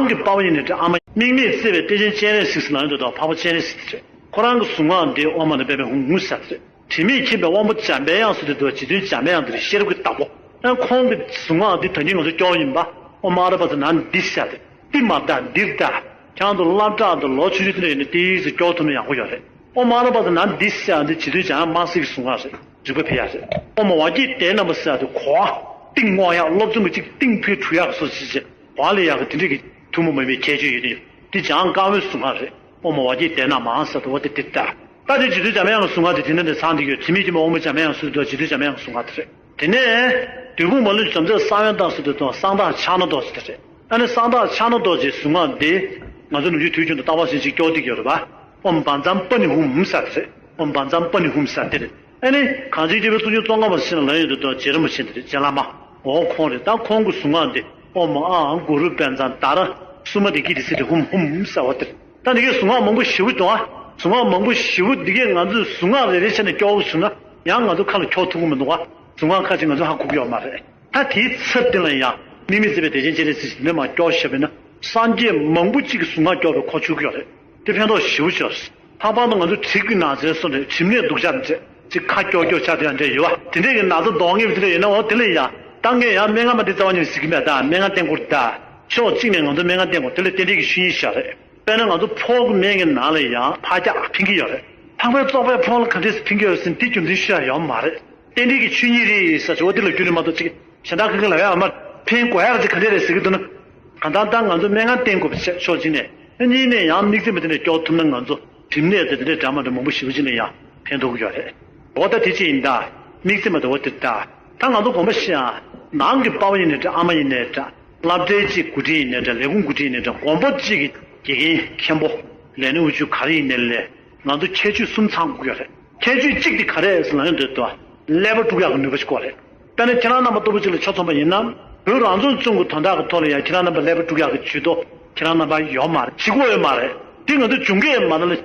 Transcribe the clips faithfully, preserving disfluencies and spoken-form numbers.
གི་དཔའ་བོ་ཡིན་ནའི་འདྲ། ཨ་མ་དམིགས་མེད་བརྩེ་བའི་གཏེར་ཆེན་སྤྱན་རས་གཟིགས་ཟེར་ལབ་ཡོང་དུས་དང་འཕགས་པ་སྤྱན་རས་གཟིགས་དེ་རེད། ཁོ་རང་གི་གཟུངས་སྔགས་འདི་ཨོཾ་མ་ཎི་པདྨེ་ཧཱུྃ་ཟེར་དེ་རེད། དྲི་མེད་ཁྱིམ་པའི་དབང་པོ་འཇམ་པའི་དབྱངས་ཟེར་དུས་དང་རྗེ་བཙུན་འཇམ་པའི་དབྱངས་དེ་རེད། ཤེས་རབ་ཀྱི་བདག་པོ། ཨ་ཁོང་གི་གཟུངས་སྔགས་འདི་ད་གིན་ང་ཚོ་སྐྱོར་ཡིན་པ། ཨོཾ་ཨ་ར་པ་ཙ་ན་འདི་ཟེར་དེ། འདི་མ་བཏགས་འདིར་བཏགས། ཁྱེད་རང་ཚོ་སློབ་གྲྭ་དང་ལོ་ཆུང་ཆུང་དེ་འདྲ་ཡིན་ན་ཏོག་ཙམ་སྐྱོར་ཐུབ་ན་ཡག་པོ་ཡོད་རེད། ཨོཾ་ཨ་ར་པ་ཙ་ན་འདི་ཟེར་ཡག་འདི་རྗེ་བཙུན་འཇམ་དབྱངས་དམར་སེར་གྱི་གཟུངས་སྔགས་རེད། རིག་པ་འཕེལ་ཡག་རེད། ཨོཾ་ཝཱ་ཀྱི་ཏའི་ན་མ་ཟེར་ཡག་འདི་གོ་བ་གཏིང་སྔོག་ཡག། སློབ་སྦྱོང་གི་གཅིག་གཏིང་འཕེལ་གྲུབ་ཡག་གི་སོ་ཅིག་བྱེད། གོ་བ་ལེན་ཡག་གི་དེ་འདྲས་ཀྱི་ཐུན་མོང་མ་ཡིན་པའི་ཁྱད་ཆོས་ཡོད་དེ། འདི་འཇམ་དབྱངས་དཀར་པོའི་གཟུངས་སྔགས་རེད། ཨོཾ་ཝཱ་ཀྱི་ཏའི་ན་མ་ཟེར་དུས་འོ་དེ་འདི་ལྟ། ད་དེ་རྗེ་བཙུན་འཇམ་དབྱངས་ཀྱི་གཟུངས་སྔགས་དེ་དེ་འདྲ་འདྲ་ཚང་བསྡད་ཡོད། དྲི་མེད་ཁྱིམ་པའི་དབང་པོ་འཇམ་དབྱངས་ཟེར་དུས་རྗེ་བཙུན་འཇམ་དབྱངས་ཀྱི་གཟུངས་སྔགས་དེ་རེད། དེ་ནས་བདུད་དཔུང་མ་ལུས་འཇོམས་མཛད་གསང་བའི་བདག་ཟེར་དུས་དང་གསང་བདག་ཕྱག་ན་རྡོ་རྗེ་དེ་རེད། ཨ་ནི་གསང་བདག་ཕྱག་ན་རྡོ་རྗེའི་གཟུངས་སྔགས་འདི་ང་ཚོ་ནུབ་ཕྱོགས་དུས་རྒྱུན་དུ་རྟག་པར་བཞིན་ཅིག་སྐྱོར་བསྡད་ཀྱི་ཡོད་རེད་པ། ཨོཾ་བཛྲ་པཱ་ཎི་ཧཱུྃ་ཟེར་དེ་རེད། ཨོཾ་བཛྲ་པཱ་ཎི་ཧཱུྃ་ཟེར་དེ་རེད། ཨ་ནི་གངས་ཅན་སྐྱེས་བུ་གཙུག་ཆུང་ཙོང་ཁ་པ་ཞིག་ལ་ལབ་ཡོང་དུས་དང་རྗེ་རིན་པོ་ཆེ་དེ་རེད། རྗེ་བླ་མ། འོ་ཁོང་རེད། ད་ཁོང་གི་གཟུངས་སྔགས་འདི་ཨོཾ་ཨཱཿཧཱུྃ་གུ་རུ་བཛྲ་ཏཱ་ར་སུ་མ་ཏི་ཀི་ཏི་སིདྡྷི་ཧཱུྃ་ཧཱུྃ་ཟེར་བ་དེ་རེད། ད་འདི་གའི་གཟུངས་སྔགས་མང་པོ་ཞེ་པོ་འདུག་ཨ། གཟུངས་སྔགས་མང་པོ་ཞེ་པོ་འདི་གས་ང་ཚོས་གཟུངས་སྔགས་རེ་རེ་བྱས་ནས་སྐྱོར་དགོས་བྱུང་ན་ཡང་ང་ཚོ་ཁ་ལ་འཁྱོག་ཐུབ་ཀྱི་མི་འདུག་ཨ། གཟུངས་སྔགས་ཁ་ཅིག་ང་ཚོ་ཧ་གོ་གི་ཡོད་མ་རེད། ད་དེའི་ཚབ་དེ་ལ་ཡང་དམིགས་མེད་བརྩེ་བའི་གཏེར་ཆེན་སྤྱན་རས་གཟིགས་འདི་མར་སྐྱོར་བཞག་པ་ཡིན་ན་སངས་རྒྱས་མང་པོ་གཅིག་གི་གཟུངས་སྔགས་སྐྱོར་བའི་གོ་ཆོད་ཀྱི་ཡོད་རེད། དེ་ཕན་ཐོགས་ཞེ་པོ་ཅིག་ཡོད་རེད། ལྷག་པར་དུ་ང་ཚོ་གྲིབ་ཀྱི་ན་ཚའི་སོ་འདྲ་གྲིབ་ནད་སྡུག་ཅག་འདྲ་ཅིག་ཁ་སྐྱོ་སྐྱོ་ཆགས་དེ་ཡང་འདྲ་ཡོད་པ། དེ་འདྲས་ཀྱི་ན་ཚ་གདོང་ངེས་པ་དེ་འདྲ་ཡོད་ན་འོ་དེ་ལ་ཡང་ད་ངས་ཡང་སྨན་ཁང་མ་དེ་རྩ་བ་ཉིད་ནས་ཟེར་གྱི་མེད། ད་སྨན་ཁང་བསྟེན་དགོས་རེད། ད་ཕྱོགས་གཅིག་ནས་ང་ཚོ་སྨན་ཁང་བསྟེན་དགོས། དེ་ལ་རྟེན་འབྲེལ་གྱི་ཆོས་ཉིད་ཞིག་རེད། དཔེར་ན་ང་ཚོ་ཕོ་བའི་སྨན་གྱི་ནང་ལ་ཡང་འཕགས་རྒྱགས་ཕན་གྱི་ཡོད་རེད། འཕགས་པའི་བཙོག་པའི་ཕོ་ལ་ག་འདྲས་སེ་ཕན་གྱི་ཡོད་རེད་ཟེར་ན་དེ་རྒྱུ་མཚན་ཤོད་ཡ་ཡོད་མ་རེད། རྟེན་འབྲེལ་གྱི་ཆོས་ཉིད་རེད་ཟེར་ཆོག་པ་འདི་ལ་རྒྱུས་ལོན་མ་གཏོགས་ཅིག་གཞན་དག་ག་གི་ལ་ཡང་མ་ཕན་གོ་ཡག་ཅིག་ག་འདྲས་རེད་ཟེར་གྱི་འདུག་ན། གང་ལྟར་ད་ང་ཚོ་སྨན་ཁང་བསྟེན་དགོས་པ་བྱས་ཕྱོགས་གཅིག་ནས། གཉིས་ནས་ཡང་དམིགས་བརྩེ་མ་དེ་འདྲས་སྐྱོར་ཐུབ་ན་ང་ཚོ་གྲིབ་ནད་དེ་དེ་འདྲས་འདྲ་མ་འདྲ་མང་པོ་ཞེ་པོ་ཅིག་ལ་ཡང་ཕན་ཐོགས་ཀྱི་ཡོད་རེད། འོ་ད་དེ་ཅི་ཡིན་ད། དམིགས་བརྩེ་མ་དེ་འོ་དེ་ད། ད་ང་ཚོ་དགོངས་པ་བཞེས་ཨ། ནང་གི་དཔའ་བོ་ཡིན་ནའི་འདྲ། ཨ་མ་ཡིན་ནའི་འདྲ། སློབ་གྲྭའི་ཅིག་འགོ་ཁྲིད་ཡིན་ནའི་འདྲ། ལས་ཁུངས་འགོ་ཁྲིད་ཡིན་ནའི་འདྲ། དགོན་པ་གཅིག་གི་དགེ་རྒན་མཁན་པོ། ལས་སྣེ་དབུ་ཁྲིད་ག་རེ་ཡིན་ནའི་ལས། ང་ཚོ་ཁྱད་ཆོས་གསུམ་ཚང་དགོས་ཀྱི་ཡོད་རེད། ཁྱད་ཆོས་གཅིག་དེ་ག་རེ་རེད་ཟེར་ན་ཡོང་དུས་དུ། ཀླད་པ་དཀྲུག་ཡག་གི་ནུས་པ་ཞིག་དགོས་རེད། དཔེར་ན་ཁྱེད་རང་རྣམ་པ་ལྟ་བུ་ཅིག་ལ་ཆ་མཚོན་པ་ཡིན་ན། བོད་རང་སྐྱོང་ལྗོངས་ཀྱི་དོན་དག་གི་ཐོག་ལ་ཡང་ཁྱེད་རང་རྣམ་པ་ཀླད་པ་དཀྲུག་ཡག་གི་ཇུས་གཏོགས་ཁྱེད་རང་རྣམ་པ་ཡོད་མ་རེད། བྱེད་དགོས་ཡོད་མ་རེད། དེ་ང་ཚོ་བྱུང་གི་ཡོད་མ་རེད། ལ་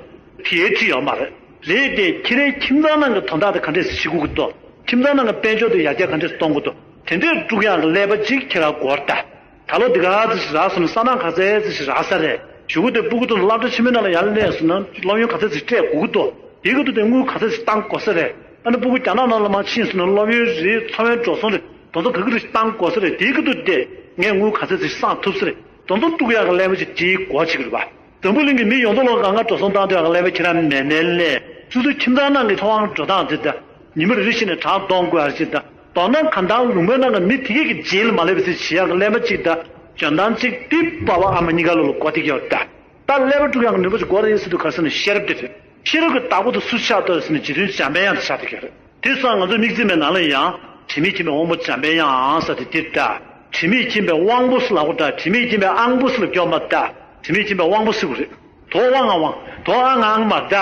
དེའི་ཁྲིད་ཡོད་མ་རེད། རེད་དེ་ཁྱེད་རའི་ཁྱིམ་ཚང་ནང་གི་དོན་དག་དེ་ག་འདྲས་སེ་བྱེད་དགོས་ཀྱི་འདུག་ཁྱིམ་ཚང་ནང་གི་དཔལ་འབྱོར་དེ་ཡར་རྒྱས་ག་འདྲས་སེ་གཏོང་དགོས་འདུག་དེ་འདྲས་དཀྲུག་ཡག་གི་ཀླད་པ་ཅིག་ཁྱེད་རང་དགོས་རེད་ད། ད་ལོ་འདི་ག་ཚོད་ཞིག་རག་སོང་ན། ས་ནག་ག་ཚད་ཅིག་ཞིག་རག་ས་རེད། གཞུག་གུ་དེ་སྤུ་གུ་དེ་སློབ་གྲྭ་ཆེན་མོའི་ནང་ལ་ཡར་སླེབས་སོང་ན་སློབ་ཡོན་ག་ཚད་ཅིག་སྤྲད་དགོས་ཀྱི་འདུག་དེའི་སྐབས་དུ་དེ་དངུལ་ག་ཚད་ཅིག་བཏང་དགོས་ས་རེད། ཨ་ནི་སྤུ་གུ་རྒྱ་ནག་ནང་ལ་མར་ཕྱིན་སོང་ན་སློབ་ཡོན་རེད། འཚོ་བའི་འགྲོ་སོང་རེད། དེ་ཚོ་ག་གི་རེད་བཏང་དགོས་ས་རེད། དེའི་སྐབས་དུ་དེ་ངས་དངུལ་ག་ཚད་ཅིག་བསགས་ཐུབ་ས་རེད། དེ་ཚོ་དཀྲུག་ཡག་གི་ཀླད་པ་ཅིག་དེའི་སྒོ་ཕྱེ་གི་རེད་པ། འཛམ་བུ་གླིང་གི་མི་ཡོངས་རྫོགས་ལ་གང་ག་འགྲོ་སོང་བཏང་སྡོད་ཡག་གི་ཀླད་པ་ཁྱེད་རང་མེད་མེད་ལས། སོ་སོའི་ཁྱིམ་ཚང་ནང་གི་ཐོབ་དབང་འགྲོ་སྟངས་དེ་དང་། ཉི་མ་རེ་རེ་བཞིན་ནས་གྲངས་གཏོང་དགོས་ཡག་ཅིག་དང་། མདོར་ན་གང་ལྟར་ལུང་པའི་ནང་གི་མི་དེ་གས་ཀྱི་རྗེས་ལ་མ་སླེབས་པ་ཅིག་བྱེད་ཡག་གི་ཀླད་པ་ཅིག་དང་། འཇོན་ཐང་ཅིག་དེ་པ་ཕ་ཨ་མ་གཉིས་ཀ་ལོ་ལ་གོ་བསྡད་ཀྱི་ཡོད་ད། ད་ཀླད་པ་དཀྲུག་ཡག་གི་ནུས་པ་ཅིག་དགོས་རེད་ཟེར་དུས་ག་རེ་ཟེར་ན་ཤེས་རབ་དེ་རེད། ཤེས་རབ་ཀྱི་བདག་པོ་དེ་སུ་ཆགས་འདུག་ཟེར་ན་རྗེ་བཙུན་འཇམ་པའི་དབྱངས་དེ་ཆགས་བསྡད་ཀྱི་ཡོད་རེད། དེ་སོང་ང་ཚོ་དམིགས་བརྩེ་མའི་ནང་ལ་ཡང་དྲི་མེད་མཁྱེན་པའི་དབང་པོ་འཇམ་པའི་དབྱངས་ཟེར་དེ་འདིར་ད། དྲི་མེད་མཁྱེན་པའི་དབང་པོ་ཟེར་ལབ་དགོས་ད། དྲི་མེད་མཁྱེན་པའི་དབང་པོ་ཟེར་ལ་སྐྱོར་མ་ད། དྲི་མེད་མཁྱེན་པའི་དབང་པོ་ཟེར་དགོས་རེད། དོ་དབང་ང་དབང་། དོ་ཨ་ང་ཨང་མ་ད།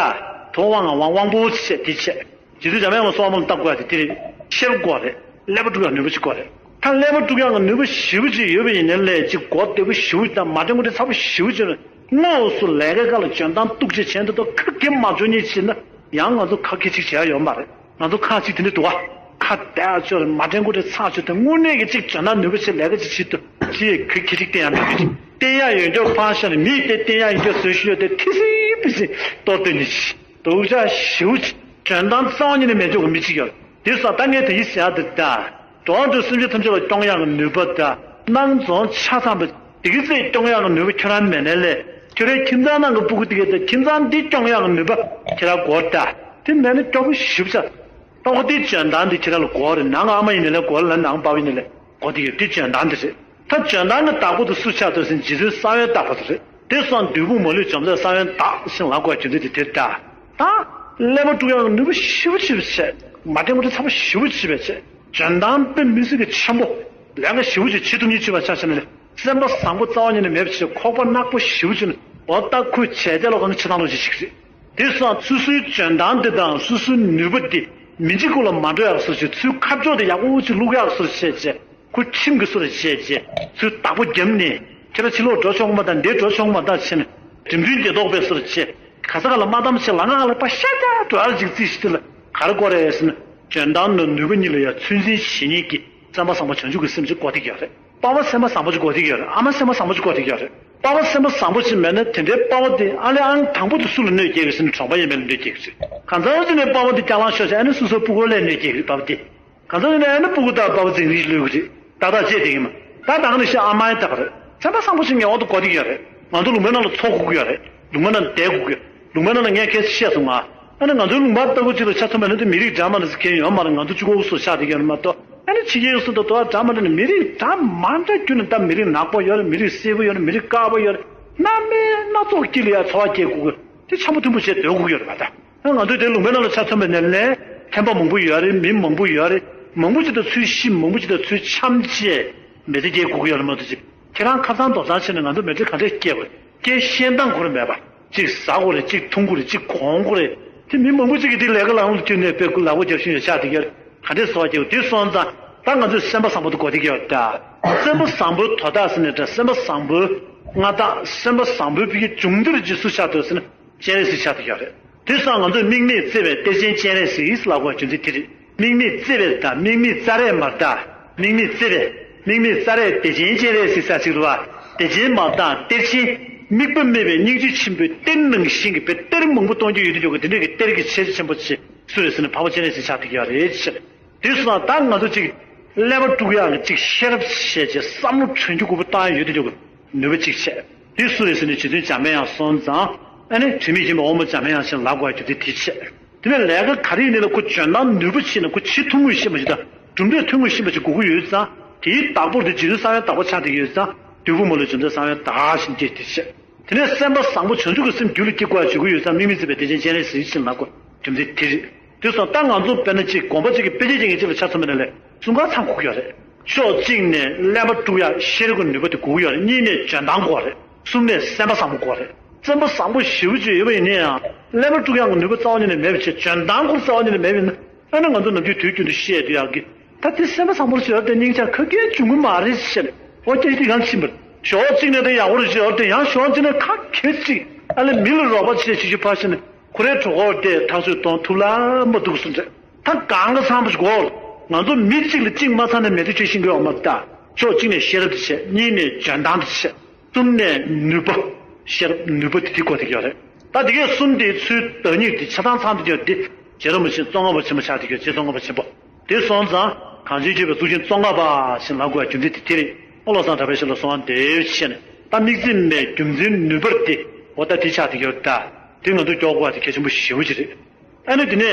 དོ་དབང་ང་དབང་། དབང་པོ་ཆེ་དེ་ཆེ། རྗེ་བཙུན་འཇམ་དབྱངས་ལ་གསོལ་བ་སྨོན་ལམ་བཏབ་དགོས་ཡ་དེ་དེ་རེད། ཤེས་རབ་དགོས་རེད། ཀླད་པ་དཀྲུག་ཡག་ནུས་པ་ཞིག་དགོས་རེད། ད་ཀླད་པ་དཀྲུག་ཡག་གི་ནུས་པ་ཞེ་པོ་ཅིག་ཡོད་པ་ཡིན་ནའི་ལས་ཅིག་གོ་བདེ་པོ་ཞེ་པོ་ཅིག་དང་མ་དྲན་དགོས་དེ་ཚ་པོ་ཞེ་པོ་ཅིག་ཡོད་ན། དངོས་སུ་ལས་ཀའི་སྐབས་ལ་འཇོན་ཐང་སྟུག་ཅིག་བྱས་འདུག་ད་ཁ་གེ་མ་འཇོན་ཉེ་ཅིག་ན་ཡང་ང་ཚོ་ཁ་གེ་ཅིག་བྱེད་ཡ་ཡོད་མ་རེད། ང་ཚོ་ཁ་ཅིག་དེ་འདྲ་འདུག་བ། ཁ་བདེ་ཨ་ཅོ་རེད། མ་དྲན་དགོས་དེ་ཚ་ཅོ་དེ་དངོས་གནས་ཀྱི་ཅིག་འཇོན་ཐང་ནུས་པ་ཆེ་ལས་ཀ་ཅིག་བྱེད་འདུག་ཅིག་ཁ་གེ་ཅིག་བསྟན་ཡ་མེད་པ་ཅིག་བསྟན་ཡ་ཡོད་འགྱོ་ཕར་བཞག་ནས་མིས་དེ་བསྟན་ཡ་ཡོད་འགྱོ་བཟོས་ཤི་ཡོད་དེ་ཐི་སི་པི་སི་གཏོར་སྟོན་ཉེ་ཅིག་སྡུག་ཅག་ཞེ་པོ་ཅིག་འཇོན་ཐང་རྩ་བ་ཉིད་ནས་མེད་འཇོག་གི་མི་གཅིག་ཡོད། དེ་སོགས་ད་ངས་དེ་ཡིས་ཟེར་ཡ་དེ་ད། འགྲོ་བ་སེམས་ཅན་ཐམས་ཅད་ལ་སྐྱོང་ཡག་གི་ནུས་པ་ད། སྣང་རྫོང་ཆ་ཚང་བའི་བདེ་སྐྱིད་རྩེ་སྐྱོང་ཡག་གི་ནུས་པ་ཁྱོད་རང་མེད་ནའི་ལས། ཁྱོད་རའི་ཁྱིམ་ཚང་ནང་གི་སྤུ་གུ་དེ་གས་ད་ཁྱིམ་ཚང་འདི་སྐྱོང་ཡག་གི་ནུས་པ་ཁྱེད་རང་དགོས་ད། དེ་མེད་ན་སྐྱོ་པོ་ཞེ་པོ་ཅིག་ཏོག་དེ་འཇོན་ཐང་འདི་ཁྱེད་རང་ལ་དགོས་རེད། ནང་གི་ཨ་མ་ཡིན་ནའི་ལས་དགོས་རེད། ནང་པ་བ་ཡིན་ནའི་ལས་དགོས་དེ་ཡོད། དེ་འཇོན་ཐང་འདི་རེད། ད་འཇོན་ཐང་གི་བདག་པོ་དེ་སུ་ཆགས་འདུག་ཟེར་ན་རྗེ་བཙུན་གསང་བའི་བདག་པོ་དེ་རེད། དེ་སོང་བདུད་དཔུང་མ་ལུས་འཇོམས་མཛད་གསང་བའི་བདག་ཞེས་ལབ་དགོས་རྒྱུ་མཚན་དེ་དེར་ལྟ། ད་ཀླད་པ་དཀྲུག་ཡག་གི་ནུས་པ་ཞེ་པོ་ཅིག་བྱས། མ་དྲན་དགོས་དེ་ཚ་པོ་ཞེ་པོ་ཅིག་བྱས། འཇོན་ཐང་དཔེ་མི་སྲིད་ཀྱི་ཆེན་པོ། ལས་ཀ་ཞེ་པོ་ཅིག་བྱེད་ཐུབ་མཁན་ཅིག་ལ་ཆ་བཞག་ནས་སེམས་པ་བཟང་པོ་རྩ་བ་ཉིད་ནས་མེད་པ་བྱས། ཁོག་པ་ནག་པོ་ཞེ་པོ་ཅིག་ནས་འོ་ད་ཁོས་བྱས་དེ་ལ་གང་ཆེ་ཐང་ལོ་ཞིག་ཞིག་རེད། དེ་སོང་སོ་སོའི་འཇོན་ཐང་དེ་དང་སོ་སོའི་ནུས་པ་དེ་མི་འཇིགས་སྐོར་ལ་མ་འགྲོ་ཡག་སོ་ཞིག་ཚུར་ཁ་ཕྱོགས་དེ་ཡག་པོ་ཅིག་བླུག་ཡག་སོ་བྱས་བྱས། ཁོ་ཁྲིམས་ཀྱི་སོར་བྱས་རྗེས་ཚུར་བདག་པོ་བརྒྱབ་ནས་ཁྱེད་རང་ཕྱི་ལོགས་འགྲོ་ཆོག་མ་ད་འདིར་འགྲོ་ཆོག་མ་ད་བྱས་ནས་འགྲིམ་འགྲུལ་འདི་ལྡོག་པའི་སོར་བྱས། ག་ས་ག་ལ་མ་གཏམ་བྱས་ལ་ང་ལ་པ་ཤ་རྒྱག་འགྲོ་ཡག་ཅིག་རྩིས་ཤིག་དེ་ལ་ག་རེ་དགོས་རེད་ཟེར་ན། འཇོན་ཐང་ནང་ནུས་པ་གཉིས་ལ་ཡང་ཚོད་འཛིན་བྱེད་མཁན་གྱི་བསམ་པ་བཟང་པོ་བྱང་ཆུབ་ཀྱི་སེམས་ཅིག་དགོས་བསྡད་ཀྱི་ཡོད་རེད། པ་ཕ་སེམས་པ་བཟང་པོ་ཅིག་དགོས་ཀྱི་ཡོད་རེད། ཨ་མ་སེམས་པ་བཟང་པོ་ཅིག་དགོས་ཀྱི་ཡོད་རེད། པ་ཕ་སེམས་པ་བཟང་པོ་ཅིག་མེད་ན་དེ་འདྲའི་པ་ཕ་དེ་ཨ་ལས་ཨང་དང་པོ་དེ་སུ་ལ་གནོད་སྐྱེལ་གི་ཟེར་ན་གྲོང་པ་ཡིན་པ་ལ་གནོད་སྐྱེལ་གི་རེད། གང་ཟག་ཅིག་ནས་པ་ཕ་དེ་སྐྱག་ལང་ཤོར་བྱས་ཨ་ནི་སོ་སོའི་སྤུ་གུ་ལ་གནོད་སྐྱེལ་གི་རེད། པ་ཕ་དེ། གང་ཟག་ཅིག་ནས་ཨ་ནི་སྤུ་གུ་དང་པ་ཕ་འཛིང་རེས་ལོས་གི་རེད། ཏག་ཏག་བྱས་བསྡད་ཀྱི་མ། ད་ད་ག་ནས་ཤི་ཨ་མའི་ད་ག་རེད། སེམས་པ་བཟང་པོ་ཞིག་ངེས་པར་དུ་དགོས་ཀྱི་ཡོད་རེད། ང་ཚོ་ལུང་པའི་ནང་ལ་འཚོ་དགོས་ཀྱི་ཡོད་རེད། ལུང་པའི་ནང་ལ་བསྡད་དགོས་ཀྱི་ཡོད། ལུང་པའི་ནང་ལ་ངས་ཁ་སང་བཤད་སོང་ང་། ཨ་ནི་ང་ཚོའི་ལུང་པ་ལྟ་བུ་ཅིག་ལ་ཆ་མཚོན་པ་ཡིན་ན་མི་རིགས་འདྲ་མི་འདྲ་ཟེར་མཁན་ཡོད་མ་རེད། ང་ཚོ་གཅིག་པོ་སུ་ཆགས་བསྡད་ཀྱི་ཡོད་མ་གཏོགས། ཨ་ནི་ཕྱི་རྒྱལ་སུ་དང་དོ་འདྲ་མི་འདྲ་ནི་མི་རིགས་འདྲ་མི་འདྲ་བརྒྱུད་ནས་ད་མི་རིགས་ནག་པོ་ཡོད་རེད། མི་རིགས་སེར་པོ་ཡོད་རེད། མི་རིགས་དཀར་པོ་ཡོད་རེད། སྣ་མིན་སྣ་ཚོགས་དཀྱིལ་ལ་ཡ་འཚོ་བ་སྐྱེལ་དགོས་ཀྱི་དེ་འཆམ་པོ་མཐུན་པོ་བྱས་སྡོད་དགོས་ཀྱི་ཡོད་རེད་པ། ད་ང་ཚོའི་དེ་ལུང་པའི་ནང་ལ་ཆ་མཚོན་པ་ནས་ལས་ཐན་པ་མང་པོ་ཡོད་རེད། མི་མང་པོ་ཡོད་རེད། མང་པོ་ཅིག་དང་ཚུལ་ཤི། མང་པོ་ཅིག་དང་ཚུལ་འཆམ་བྱས་མེ་མདའ་སྐྱེལ་དགོས་ཀྱི་ཡོད་རེད་མ་གཏོགས་ཅིག་ཁྱེད་རང་ཁ་སང་རྡོག་རྩ་ཆེ་ནས་ང་ཚོ་མེ་མདའ་ག་འདྲས་སྐྱེལ་དགོས། སྐྱེལ་ཤེས་སྟངས་ཁོ་རང་མེད་པ། གཅིག་ཟ་དགོས་རེད། གཅིག་འཐུང་དགོས་རེད། གཅིག་གོན་དགོས་རེད། དེ་མི་མང་པོ་ཅིག་གིས་དེ་ལས་ཀ་ལངས་ལ་བསྐྱུར་ནས་དཔེ་ལག་པ་རྒྱབ་བཞིན་ཡོད་ཆགས་དེ་གར་ག་འདྲས་བཟོ་བ་སྐྱེལ་དགོས། དེ་སོང་ཙང་ད་ང་ཚོས་སེམས་པ་བཟང་པོ་དེ་དགོས་དེ་ག་ཡོད་ད། སེམས་པ་བཟང་པོའི་དོ་བདག་ཟེར་ནས་འདྲ། སེམས་པ་བཟང་པོའི་མངའ་བདག་སེམས་པ་བཟང་པོའི་བུ་གའི་འབྱུང་འདིར་རྗེས་སུ་ཆགས་འདུག་ཟེར་ན། སྤྱན་རས་གཟིགས་ཆགས་བསྡད་ཡོད་རེད། དེ་སོང་ང་ཚོས་དམིགས་མེད་བརྩེ་བའི་གཏེར་ཆེན་སྤྱན་རས་གཟིགས་ལབ་དགོས་རྒྱུ་མཚན་དེ་རེད། དམིགས་མེད་བརྩེ་བའི་ད་དམིགས་མེད་རྩ་རས་མར་ད། དམིགས་མེད་བརྩེ་བའི། དམིགས་མེད་རྩ་རས་བདེ་ཆེན་སྤྱན་རས་གཟིགས་ས་ཅིག་རུ་བ། བདེ་ཆེན་མ་དང་གཏེར་ཆེན། དམིགས་པ་མེད་པའི་སྙིང་རྗེ་ཆེན་པོའི་གཏེར་ནང་བཞིན་གྱི་བའི་གཏེར་མང་པོ་གཏོང་རྒྱུ་ཡོད་དུ་འཇོག་གི་དེ་འདྲས་ཀྱི་གཏེར་གྱི་ཆེ་ཆེན་པོ་ཆེ་སུ་རེད་ཟེར་ན་འཕགས་པ་སྤྱན་རས་གཟིགས་ཆགས་བསྡད་ཡོད་རེད་ཟེར། དེ་སོང་ཙང་ད་ང་ཚོ་ཅིག་ཀླད་པ་དཀྲུག་ཡག་གི་ཅིག་ཤེས་རབ་བྱས་རྗེས་བསམ་བློ་དྲན་རྒྱུ་དགོས་པ་བཏང་ཡོད་དུ་འཇོག་གི་ནུས་པ་ཅིག་བྱས། དེ་སུ་རེད་ཟེར་ནས་རྗེ་བཙུན་འཇམ་དཔལ་དབྱངས་སོང་ཙང་ཨ་ནི་དྲི་མེད་མཁྱེན་པ་དབང་པོ་འཇམ་དཔལ་དབྱངས་ཞེས་ལབ་དགོས་རྒྱུ་དེ་དེ་བྱས། དེ་ནས་ལས་ཀ་ག་རེ་ཡིན་ནའི་ལ་ཁོ་འཇོན་ཐང་ནུས་པ་ཆེ་ན་ཁོ་བྱེད་ཐུབ་ངེས་ཤེས་པ་ཞིག་དང་གྲུབ་འབྲས་ཐོན་ངེས་ཤེས་པ་ཞིག་དགོས་ཀྱི་ཡོད་ཙང་དེའི་བདག་པོར་དེ་རྗེ་བཙུན་གསང་བའི་བདག་པོ་ཆགས་བསྡད་ཡོད་ཙང་བདུད་ཕོ་མོ་ལ་རྗེ་བཙུན་གསང་བའི་བདག་ཞེས་འདྲེས་དེ་བྱས། དེ་ནས་སེམས་པ་བཟང་པོ་བྱང་ཆུབ་ཀྱི་སེམས་རྒྱུད་ལ་སྐྱེ་དགོས་ཡ་བྱེད་ཀྱི་ཡོད་ཙང་དམིགས་མེད་བརྩེ་བའི་བདེ་ཆེན་སྤྱན་རས་གཟིགས་ཤིག་ལབ་དགོས་རྒྱུ་མཚན་དེ་རེད། དེ་སོང་ད་ང་ཚོ་དཔེར་ན་གཅིག་དགོན་པ་གཅིག་གི་དཔེ་ཆ་ཅིག་ངེས་ཅིག་ལ་ཆ་མཚོན་པ་ན་ལས་གསུམ་ཀ་ཚང་དགོས་ཀྱི་ཡོད་རེད། ཕྱོགས་གཅིག་ནས་ཀླད་པ་དཀྲུག་ཡ་ཤེས་རབ་ཀྱི་ནུས་པ་དེ་དགོས་ཀྱི་ཡོད་རེད། གཉིས་ནས་འཇོན་ཐང་དགོས་རེད། གསུམ་ནས་སེམས་པ་བཟང་པོ་དགོས་རེད། སེམས་པ་བཟང་པོ་ཞེ་པོ་ཅིག་ཡོད་པ་ཡིན་ན་ཡང་ཀླད་པ་དཀྲུག་ཡ་གི་ནུས་པ་རྩ་བ་ཉིད་ནས་མེད་པ་བྱས་འཇོན་ཐང་ཁོ་རྩ་བ་ཉིད་ནས་མེད་པ་ཡིན་ན་ཨ་ནི་ང་ཚོ་ནམ་རྒྱུན་དུས་རྒྱུན་དུ་བཤད་བསྡད་ཡག་གི་ད་དེ་སེམས་པ་བཟང་པོ་ཞེ་པོ་དེ་སྙིང་རྗེ་ཁ་སྐད་བྱུང་གི་མ་རེད་ཟེར། འོ་སྐད་ཅིག་གང་ཕྱིན་པར་ཕྱོགས་གཅིག་ནས་དེ་ཡག་པོ་རེད་ཟེར་དེ་ཡང་ཕྱོགས་གཅིག་ནས་ཁ་ཁེར་ཅིག་ཨ་ལས་མི་ལ་རོགས་པ་བྱེད་བྱེད་ཤུ་ཕར་ཕྱིན་ནས་ཁོ་རའི་གྲོད་ཁོག་དེ་ཐག་ཆོད་གཏོང་ཐུབ་ལ་མ་ཐུབ་སོང་རེད། ད་གང་ག་ཚང་པོ་ཞིག་གོ་ང་ཚོ་མི་གཅིག་ལ་གཅིག་མ་ཚང་ནས་མེད་དུ་ཆོས་ཤིང་གི་འོག་མ་ད་ཕྱོགས་གཅིག་ནས་ཤེས་རབ་དེ་བྱས། གཉིས་ནས་འཇོན་ཐང་དེ་བྱས། གསུམ་ནས་ནུས་པ། ཤེས་རབ་ནུས་པ་དེ་དེ་གོ་དེ་ཡོད་རེད། ད་དེ་གའི་གསུམ་དེའི་ཚུལ་བདག་ཉིད་དེ་ཆ་ཚང་ཚང་དེ་ཡོད་དེ་རྗེ་རིན་པོ་ཆེ་ཙོང་ཁ་པ་ཆེན་པོ་ཆགས་དེ་ཡོད། རྗེ་ཙོང་ཁ་པ་ཆེན་པོ། དེ་སོང་ཙང་གངས་ཅན་ཆོས་པའི་གཙུག་རྒྱན་ཙོང་ཁ་པ་ཞེས་ལབ་དགོས་རྒྱུ་མཚན་དེ་དེ་རེད། ཨོ་བློ་བཟང་གྲགས་པའི་ཞབས་ལ་གསོལ་བ་འདེབས་བྱས་ནས་ད་དམིགས་བརྩེ་མའི་རྒྱུ་མཚན་ནུས་པར་དེ་འོ་ད་དེ་ཆགས་དེ་ཡོད་ད། དེ་ང་ཚོ་མགྱོགས་དགོས་པ་དེ་གལ་ཆེན་པོ་ཞེ་པོ་ཅིག་རེད། ཨ་ནི་དེ་ནས་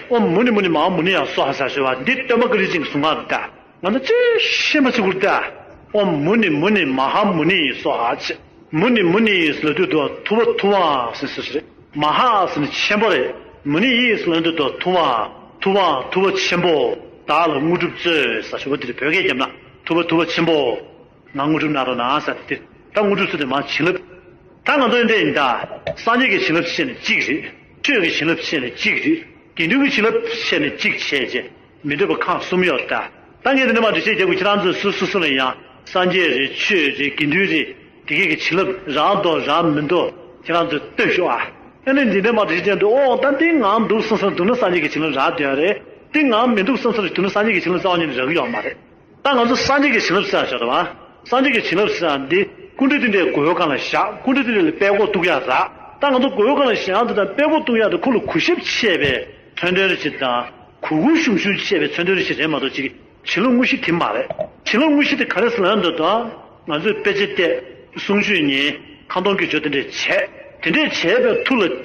ཨོཾ་མུ་ནེ་མུ་ནེ་མ་ཧཱ་མུ་ནེ་ཡང་སྭཱ་ཧཱ་ཟེར་ཞུ་བ་འདི་སྟོན་པ་བཀའ་དྲིན་ཅན་གྱི་གསུང་ངག་རེད་ད། ང་ཚོ་ཅི་ཤེས་མ་ཅི་གུར་ད། ཨོཾ་མུ་ནེ་མུ་ནེ་མ་ཧཱ་མུ་ནེ་ཡེ་སྭཱ་ཧཱ་ཅེས། མུ་ནེ་མུ་ནེ་ཡེ་ཟེར་ལབ་དུས་དུ་ཐུབ་པ་ཐུབ་དབང་ཟེར་ཟེར་ཞིག་རེད། མ་ཧཱ་ཟེར་ནི་ཆེན་པོ་རེད། མུ་ནེ་ཡེ་ཟེར་ལབ་དུས་དུ་ཐུབ་དབང་ཐུབ་དབང་ཐུབ་པ་ཆེན་པོ། བདག་ལ་དངོས་གྲུབ་སྩོལ་ཟེར་ཞུ་བ་འདིར་བོད་སྐད་རྒྱབ་ན་ཐུབ་པ་ཐུབ་པ་ཆེན་པོ། ང་དངོས་གྲུབ་གནང་རོགས་གནང་ཟེར་ཏེ། ད་དངོས་གྲུབ་ཟེར་དེ་མ་བྱིན་རླབས། ད་ང་ཚོ་འདི་ཡིན་ད། སངས་རྒྱས་ཀྱི་བྱིན་རླབས་བྱས་ནས་གཅིག་རེད། ཆོས་ཀྱི་བྱིན་རླབས་བྱས་ནས་གཅིག་རེད། དགེ་འདུན་གྱི་བྱིན་རླབས་བྱས་ནས་གཅིག་བྱས་རྗེས་མི་འདོད་པ་ཁག་གསུམ་ཡོད་ད། ད་ངས་འདི་ནས་མ་འདྲི་བཤད་རྒྱབ་དགོས། ཁྱེད་རང་ཚོས་སུ་སུ་སུ་ལ་ཡང་སངས་རྒྱས་རེད། ཆོས་རེད། དགེ་འདུན་རེད། དེ་གས་ཀྱི་བྱིན་རླབས་རག་འདུག་རག་མི་འདུག་ཁྱེད་རང་ཚོས་ལྟོས་ཤོག་ཨ། ཨ་ནི་འདི་ནས་མ་འདྲི་བཤད་རྒྱབ་དུས་ཨོ་ད་འདི་ངང་འདུག་བསམ་བསམ་འདུག་ན་སངས་རྒྱས་ཀྱི་བྱིན་རླབས་རག་བསྡད་ཡོད་རེད། འདི་ངང་མི་འདུག་བསམ་བསམ་འདུག་ན་སངས་རྒྱས་ཀྱི་བྱིན་རླབས་རྩ་བ་ཉིད་ནས་རག་གི་ཡོད་མ་རེད། ད་ང་ཚོ་སངས་རྒྱས་ཀྱི་བྱིན་རླབས་ཟེར་ཡ་ཞོག་རེད་བ། སངས་རྒྱས་ཀྱི་བྱིན་རླབས་ཟེར་ཡ་འདི་སྐུ་མདུན་དེ་འདྲའི་མགོ་བོའི་སྒང་ལ་བཞག་སྐུ་མདུན་དེ་འདྲ་ལ་དཔལ་སྒོ་གཏུག་ཡ་རག་ད་ང་ཚོ་མགོ་བོའི་སྒང་ལ་བཞག་ཡ་འདི་དང་དཔལ་སྒོ་གཏུག་ཡ་འདི་ཁོ་ལ་གུས་ཞབས་ཆེ་བའི་མཚོན་དོན་རེ་ཞིག་དང་གུས་གུས་ཞུམ་ཞུམ་ཆེ་བའི་མཚོན་དོན་རེ་ཞིག་རེད་མ་གཏོགས་ཅིག་བྱིན་རླབས་དངོས་གཞི་དེ་མ་རེད། བྱིན་རླབས་དངོས་གཞི་དེ་ག་རེ་ཟེར་ན་འདི་དང་ང་ཚོས་དཔེ་ཆ་བལྟས། གསུང་ཆོས་ཉན། ཁ་འདོན་དགེ་སྦྱོར་དེ་འདྲས་བྱས། དེ་འདྲས་བྱས་པའི་མཐུ་ལ་